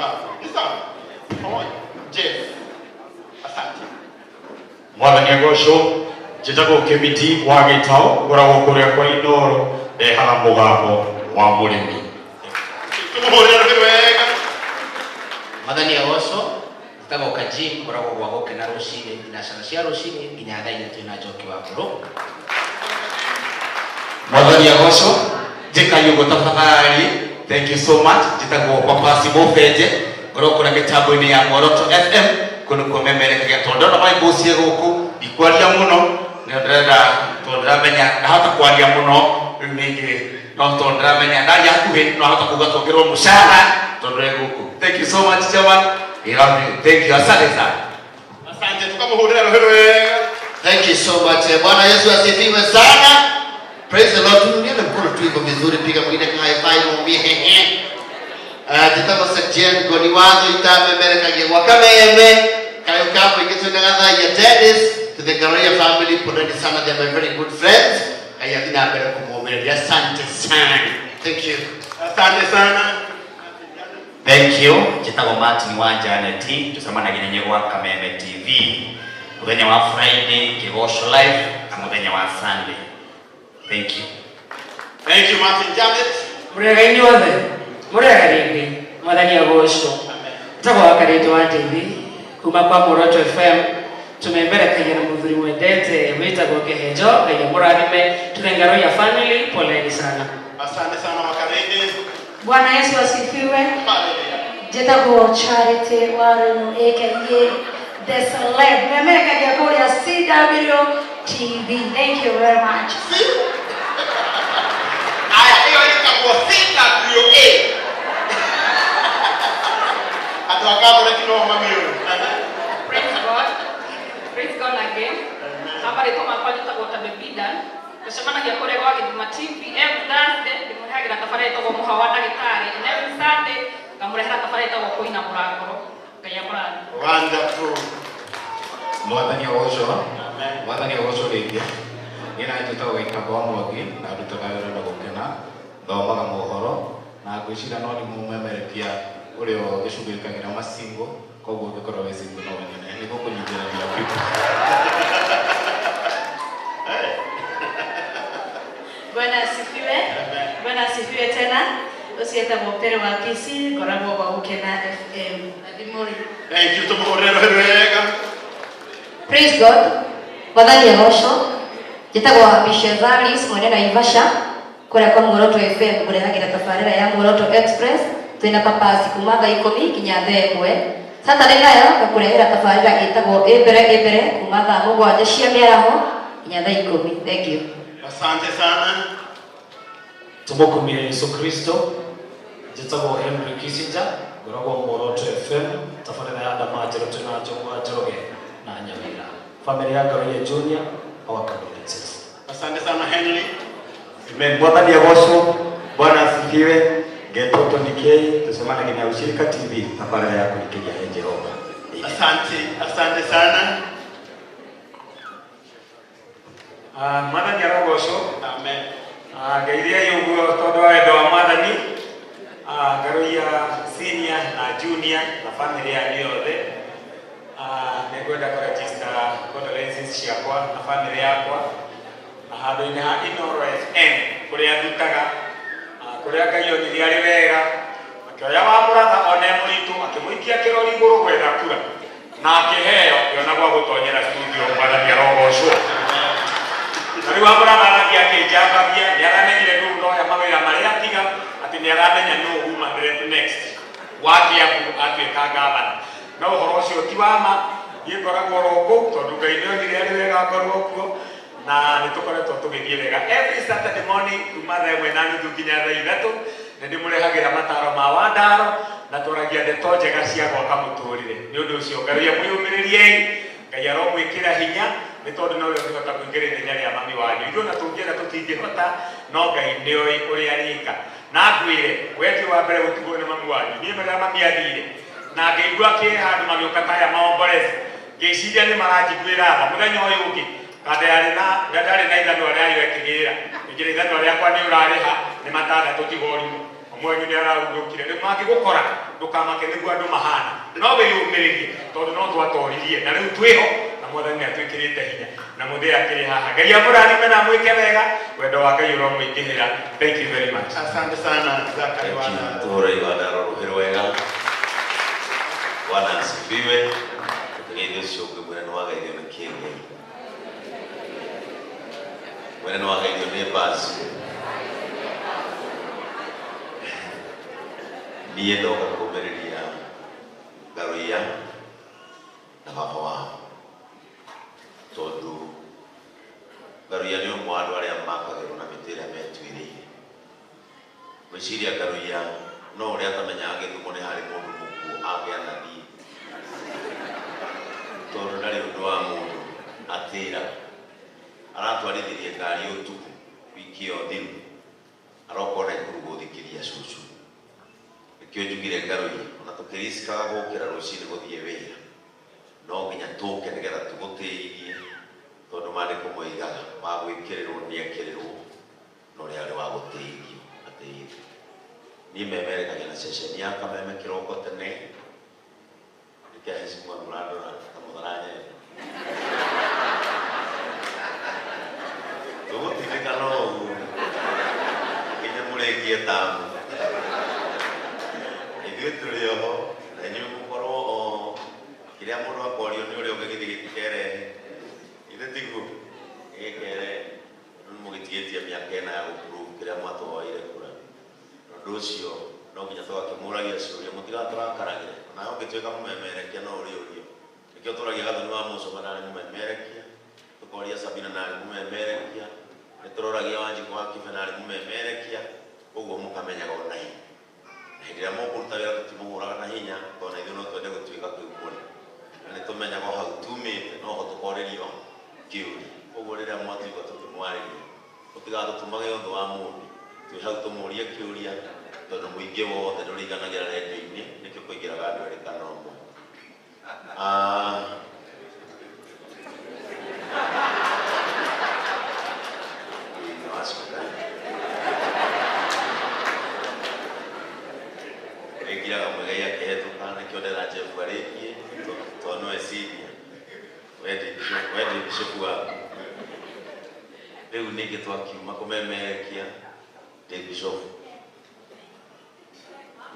sana. Ni sawa. Pamoja. Jeff. Asante. Mwathani agocwo. Njĩtagwo Kĩmiti wa Gĩtaũ, ngoragwo kũrĩa kwa Inooro, ndehaga mũgambo wa mũrĩmi. Tũmũhũrĩre rũhĩ wega. Mwathani agocwo. Njĩtagwo Kajim, ngoragwo gwa Gũkena rũcinĩ thinacara cia rũcinĩ nginya thaa inya twĩna Njoki wa Mbũrũ. Mwathani agocwo. Njĩkai ũguo tafadhali. Thank you so much. Njĩtagwo Papasi Mũbenje, ngoragwo kũrĩa mĩtambo-inĩ ya Muoroto FM kũndũ kũmemerekagia, tondũ ndona maimbucie gũkũ ndikwaria mũno, nĩ ndĩrenda, tondũ ndĩramenya ndahota kwaria mũno rĩu ningĩ, no tondũ ndĩramenya ndaria hakuhĩ no hota kuga tuongererwo mũcara tondũ e gũkũ. Thank you so much, chairman. We love you. Thank you. Asante sana. Asante, tukamũhũrĩra rũhĩ wega. Thank you so much. Bwana Yesu asifiwe sana. Praise the Lord. Tuinuliane mkono tu iko vizuri, piga mwingine high five, mwambie hehe. Njĩtagwo Sejen Ngoni Watho itamemerekagia gwa Kameme kayo ka mũingĩ twĩnaga thaia Dennis to the Ngaroia family, poleni sana, they are my very good friends. Ngai athiĩ na mbere kũmũmĩrĩria. Asante sana. Thank you. Asante sana. Thank you. Njĩtagwo Martin wa Janet, tũcemanagia na inyuĩ gwa Kameme TV mũthenya wa Friday Kĩgoco Live na mũthenya wa Sunday. Thank you. Thank you, Martin Janet. Mũrega inyuothe, mũrega rĩngĩ, Mwathani agocwo. Njĩtagwo Wakarĩtũ wa Ndeithi kuma kwa Muoroto FM, tũmemerekagia na mũthuri mwendete wĩtagwo Kĩhenjo. Ngai amũrathime. Tũthengaroia family, poleni sana. Asante sana, Wakarĩndĩ. Bwana Yesu asifiwe. Hallelujah. Njĩtagwo Charity Waruno aka The Celeb. Memerekagia kũrĩa CW TV. Thank you very much. Aya, ĩyo ĩtagwo CWA. Andũ a Kaboreti no mamiũĩ. Praise God. Praise God again. Marĩtwa makwa njĩtagwo Tabe Bidan. Tũcemanagia kũrĩa gwa Gĩthima TV every Thursday, ndĩmũrehagĩra tabarĩra ĩtagwo Mũha wa Ndagĩtarĩ, and every Sunday ngamũrehera tabarĩra ĩtagwo Kũinamũra Ngoro. Ngai amũrathime. Wonderful. Mwathani agocwo. Mwathani agocwo rĩngĩ. Niĩ na njĩtagwo Gĩikamba wa Mwangi na ndutaga wĩra na Gũkena, thomaga mohoro na ngwĩciria no nĩ mũmemerekia ũrĩa ũgĩcugurikagĩra masingo, koguo ũngĩkorwo wĩ single no ũnyone nĩ gũkũnyitĩrĩria people. Bwana asifiwe. Bwana asifiwe tena. Ũcio etagwo Pere wa Kisii, ngoragwo gwa Gũkena FM. Athimũri. Thank you, tũmũhũrĩre rũhĩ wega. Praise God. Mwathani agocwo. Njĩtagwo Bishevaris mwene Naivasha kũrĩa kwa Muoroto FM ngũrehagĩra tabarĩra ya Muoroto Express twĩna papasi kuma thaa 10 nginya thaa 1. Saturday nayo ngakũrehera tabarĩra ĩtagwo ĩ mbere ĩ mbere kuma thaa 7 cia mĩaraho nginya thaa 10. Thank you. Asante sana. Tũmũkumie Yesu Kristo. Njĩtagwo Henry Kissinger, ngoragwo Muoroto FM, tabarĩra ya Ndama Njerũ twĩna Njũgũa Njoroge na Nyawira. Family ya Ngaroia Junior, our condolences. Asante sana, Henry. Amen. Mwathani agocwo. Bwana asifiwe. Ngetwo Tony K, tucemanagia na Ushirika TV tabarĩra ya kũrikĩria he Jehova. Asante, asante sana. Mwathani arogocwo. Amen. Ngeithiai ũguo tondũ wa wendo wa Mwathani. Ngaroia senior na junior na family yanyu yothe. Nĩ ngwenda kũregister condolences ciakwa na family yakwa na handũ-inĩ ha Inooro FM kũrĩa ndutaga, kũrĩa Ngai onire arĩ wega akĩoya wa mũratha one mũritũ akĩmũikia kĩrori igũrũ gwetha kura na akĩheo ngĩona gwa gũtonyera studio. Mwathani arogocwo. Na rĩu wa mũratha arathiĩ akĩnjambagia, nĩ aramenyire rĩu ndoya mawĩra marĩa tiga atĩ nĩ aramenya nũ woman rep next wa Kiambu atuĩka gavana, no ũhoro ũcio ti wa ma. Niĩ ngoragwo oro kũu tondũ Ngai nĩ onire arĩ wega ngorwo kuo, na nĩ tũkoretwo tũgĩthiĩ wega every Saturday morning kuma thaa 1:30 nginya thaa 3. Nĩ ndĩmũrehagĩra mataro ma wandaro na twaragia ndeto njega cia gwaka mũtũrĩre. Nĩ ũndũ ũcio Ngai amwĩyũmĩrĩriei, Ngai aromwĩkĩra hinya, nĩ tondũ nowe ũngĩhota kũingĩra ithenya rĩa mami wanyu. Ithuĩ ona tũngĩenda tũtingĩhota, no Ngai nĩoĩ ũrĩa arĩka. Na ngwĩre we ti wa mbere gũtigwo nĩ mami wanyu. Niĩ marĩa mami athire na ngĩigua kĩ handũ magĩũka taya maombolezi, ngĩciria nĩ maranjiguĩra tha. Mũthenya ũyũ ũngĩ kanda yarĩ na ndarĩ na ithanwa rĩayo ĩkĩgĩra, ngĩnjĩra ithanwa rĩakwa nĩ ũrarĩha nĩ matandatũ, tiga ũrimũ. Ũmwe wanyu nĩ arahurũkire. Rĩu mangĩgũkora ndũkamake nĩguo andũ mahana. No wĩyũmĩrĩrie tondũ no twatoririe na rĩu twĩho na Mwathani nĩ atwĩkĩrĩte hinya na mũthĩ akĩrĩ haha. Ngai amũrathime na amwĩke wega. Wendo wa Ngai ũromũingĩhĩra. Thank you very much. Asante sana Zachary wana. Tuhũre iwanda rũhĩ rwega. Bwana asifiwe. Tũgeithie ũcio ũngĩ mwĩre nĩ wageithio nĩ kĩngĩ. Mwĩre nĩ wageithio nĩ Bazu. Niĩ ndoka kũmĩrĩria Ngaruiya na baba wao tondũ Ngaruiya nĩ ũmwe wa andũ arĩa makagĩrwo na mĩtĩ ĩrĩa metuĩrĩire. Ngwĩciria Ngaruiya no ũrĩa atamenyaga Gĩthumo nĩ harĩ mũndũ mũkuũ angĩanathiĩ tondũ ndarĩ ũndũ wa mũndũ atĩra aratwarithirie ngari ũtukũ wiki ĩyo thiru aroka ona Naikuru gũthikĩria cũcũ. Nĩkĩo njugire Ngaruiya ona tũkĩricikaga gũkĩra rũcinĩ gũthiĩ wĩra no nginya tũke nĩgetha tũgũtĩithie tondũ maandĩko moigaga wa gwĩkĩrĩrwo nĩekĩrĩrwo na ũrĩa arĩ wa gũtĩithio atĩithio. Niĩ memerekagia na ceceni ya Kameme kĩroko tene nĩkĩo hecimu mũrandora ta mũtharanyenda tũgũtindĩka no ũguo nginya mũrĩkie tamu. Ithuĩ tũrĩ oho na inyuĩ mũkorwo oho kĩrĩa mũndũ akorio nĩ ũrĩa ũngĩ gĩthiĩ gĩtikerehe ithe tiguo gĩkerehe tondũ nĩ mũgĩtigĩtie mĩaka ĩna ya gũprove kĩrĩa mwatũhoeire kura. Ũndũ ũcio no nginya tũgakĩmũragia ciũria mũtigatũrakaragĩre onawe ũngĩtuĩka mũmemerekia no ũrĩũrio. Nĩkĩo tũragia Gathoni wa Mũcoma narĩ mũmemerekia, tũkoria Sabina narĩ mũmemerekia, nĩtũroragia Wanjikũ wa Kibe narĩ mũmemerekia, ũguo mũkamenyaga ona inyuĩ. Na hĩndĩ ĩrĩa mũkũruta wĩra tũtimũhũraga na hinya tondũ na ithuĩ no twende gũtuĩka kĩu mũrĩ. Na nĩtũmenyaga o hau tumĩte noho tũkorĩrio kĩũria. Ũguo rĩrĩa mwatuĩka tũkĩmwarĩria mũtigatũtũmage ũndũ wa mũndũ twĩ hau tũmũrie kĩũria tondũ mũingĩ wothe ndũrĩiganagĩra rendio-inĩ nĩkĩo kũingĩraga andũ erĩ kana ũmwe. Wĩngiraga Mũigai akĩhetũka nĩkĩo ndera Jeff arĩkie tondũ nĩwe senior. We ndĩ bishop waku. Rĩu ningĩ twakiuma kũmemerekia ndĩ bishop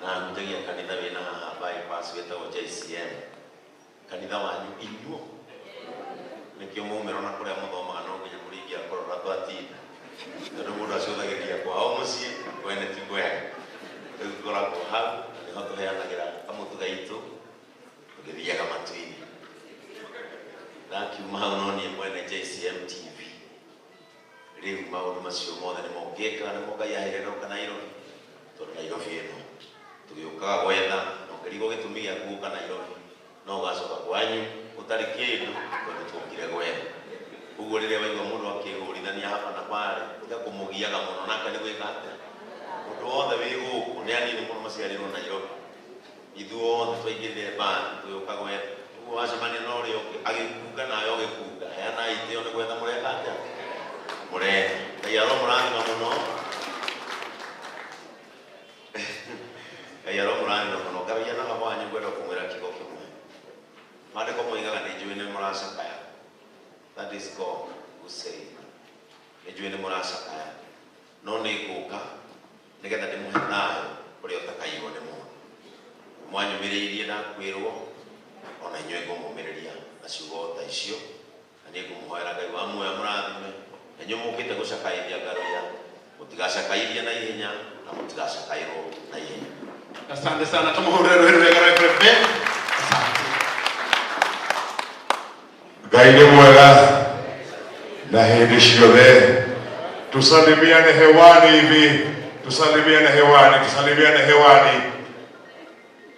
na hunjagia kanitha wĩna haha bypass wĩtagwo JCM. Kanitha wanyu inyuo nĩkĩo maumĩra na kũrĩa mũthomaga no nginya mũrĩingia kũrora twatinda tondũ mũndũ acũthagĩrĩria kwao mũciĩ kwene ti kwega. Rĩu ngoragwo hau na nĩho tũheanagĩra kamũtu gaitũ tũgĩthiaga matu-inĩ. Ndakiuma hau no niĩ mwene JCM TV. Rĩu maũndũ macio mothe nĩmo ngĩkaga nĩmo Ngai aheire ndoka Nairobi tondũ Nairobi ĩno tũgĩũkaga gwetha na ũkĩrigwo gĩtũmi gĩaku gũka Nairobi no ũgacoka kwanyu ũtarĩ kĩndũ tondũ tũkire gwetha. Ũguo rĩrĩa waigua mũndũ akĩhũrithania hapa na pale tiga kũmũgiaga mũno nake nĩ gwĩka atĩa. Mũndũ wothe wĩ gũkũ nĩ anini mũno maciarĩrwo Nairobi. Ithuothe twaingĩrire mbathi tũgĩũka gwetha. Ũguo wacemania na ũrĩa ũngĩ agĩkunga nawe ũgĩkunga heana itĩo nĩ gwetha mũreka atĩa mũretha. Ngai aromũrathima mũno. Ngai aromũrathima mũno. Ngaruiya na baba wanyu ngwenda kũmwĩra kiugo kĩmwe. Maandĩko moigaga nĩ njũĩ nĩ mũracakaya. That is God who said. Nĩ njũĩ nĩ mũracakaya no nĩ ngũka nĩgetha ndĩmũhe thayũ ũrĩa ũtakaiywo nĩ mũndũ. Mwanyũmĩrĩirie ndakwĩrwo ona inyuĩ ngũmũmĩrĩria na ciugo ta icio na niĩ ngũmũhoera Ngai wa muoyo amũrathime na inyuĩ mũkĩte gũcakaithia Ngaruiya mũtigacakaithie na ihenya na mũtigacakaĩrwo na ihenya. Asante sana tumuhurire rũhĩ rwega Reverend Ben. Asante. Ngai nĩ mwega na hĩndĩ ciothe. Tusalimiane hewani hivi, tusalimiane hewani, tusalimiane hewani.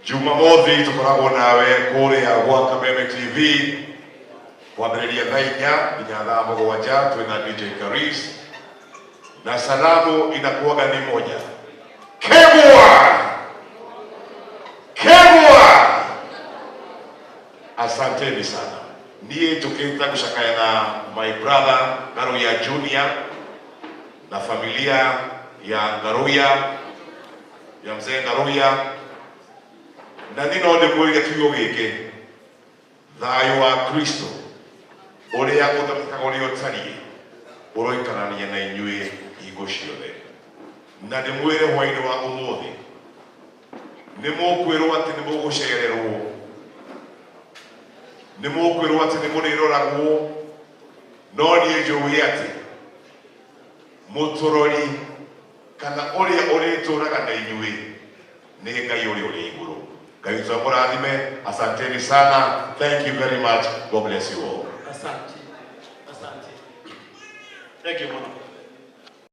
Jumamothi tukoragwo nawe kũrĩa gwa Kameme TV kwambĩrĩria thaa inya nginya thaa mũgwanja twĩna DJ Karis na salamu inakuwaga ni moja. Kegwa! Kegwa! Asanteni sana. Niĩ njũkĩte gũcakaya na my brother Ngaruiya Junior na familia ya Ngaruiya Ya mzee Ngaruiya na niĩ no ndĩmwĩrire kiugo gĩkĩ, thayũ wa Kristo ũrĩa ũtamenyekaga ũrĩa ũtariĩ ũroikarania na inyuĩ hingo ciothe. Na ndĩmwĩre hwainĩ wa ũmũthĩ nĩ mũkwĩrwo atĩ nĩ mũgũcererwo, nĩ mũkwĩrwo atĩ nĩ mũrĩroragwo, no niĩ njũĩ atĩ mũtũrori kana ũrĩa ũrĩtũraga na inyuĩ nĩ Ngai ũrĩa ũrĩ igũrũ. Ngai witũ amũrathime. Asanteni sana, thank you very much, God bless you all.